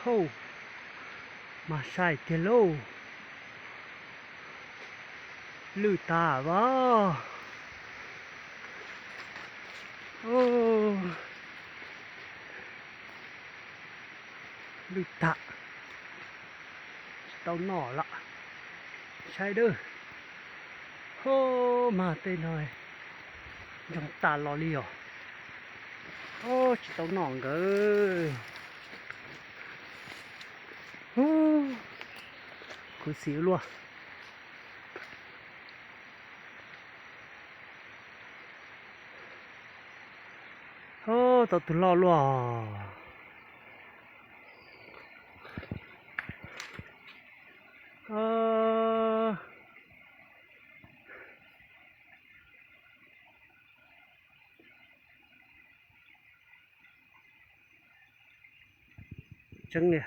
Hauj, mas sai tiag lauj. Lwj tas as. Lwj tas, tsis tau noj lawm. Saib dab. Hauj, mas tej no ntsoog tas los li os. Hauj, tsis tau noj nkawd. Hauj, khuv xim luaj. Hauj, tau tus loj luaj. Tseeb li,